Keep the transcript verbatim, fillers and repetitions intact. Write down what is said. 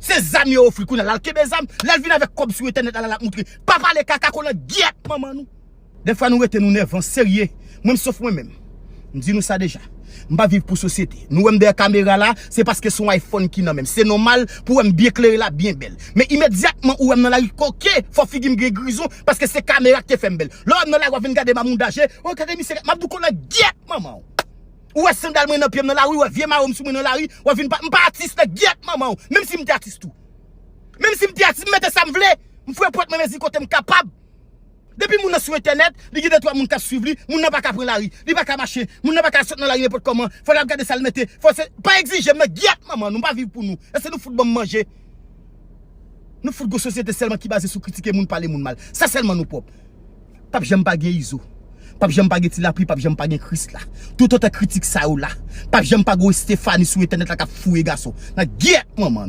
Se zam yo ofri kounye a, l al kenbe zam, lè l vin avèk kòb sou entènèt la, l al ap moutre. Pa pale kaka, konan gyèt manman nou. Dèfwa nou rete nou nèvan, serye. Mwen, m sof mwen menm. M di nou sa deja. M pa viv pou sosyete. Nou wè m dèyè kamera la, se paske se yon iPhone ki nan men m. Se nòmal pou wè m byen klere la, byen bèl. Men imedyatman ou wè m nan lari, koke, fò figi m gen grizon, paske se kamera ki te fè m bèl. Lè w wè m nan lari, w ap vin gade m a moudaje, o gade misye, m ap di w konan gyèt manman w. Ou wè sandal mwen nan pye m nan lari, ou wè vye mawo m sou mwen nan lari, w ap vin pa, m pa atis nan gyèt manman w, menm si m te atis tou. Menm si m te atis, m mete sa m vle, m fouye pwent mwen mezi kote m kapab. Depi moun nan sou entènèt, li gen de twa moun k ap swiv li, moun nan pa ka pran lari, li pa ka mache, moun nan pa ka sot nan lari nenpòt kòman, fò l ap gade sa l mete, fò se, pa egzije m nan gyèt manman nou, m pa viv pou nou, èske nou fout ban m manje? Nou fout gon sosyete sèlman ki baze sou kritike moun, pale moun mal, sa sèlman nou pwòp. P ap janm pa gen Izo. P ap janm pa gen Ti Lapli, p ap janm pa gen Krisla. Toutotan kritik sa yo la, p ap janm pa gen Estefani sou entènèt la k ap fouye gason nan gyèt manman nou.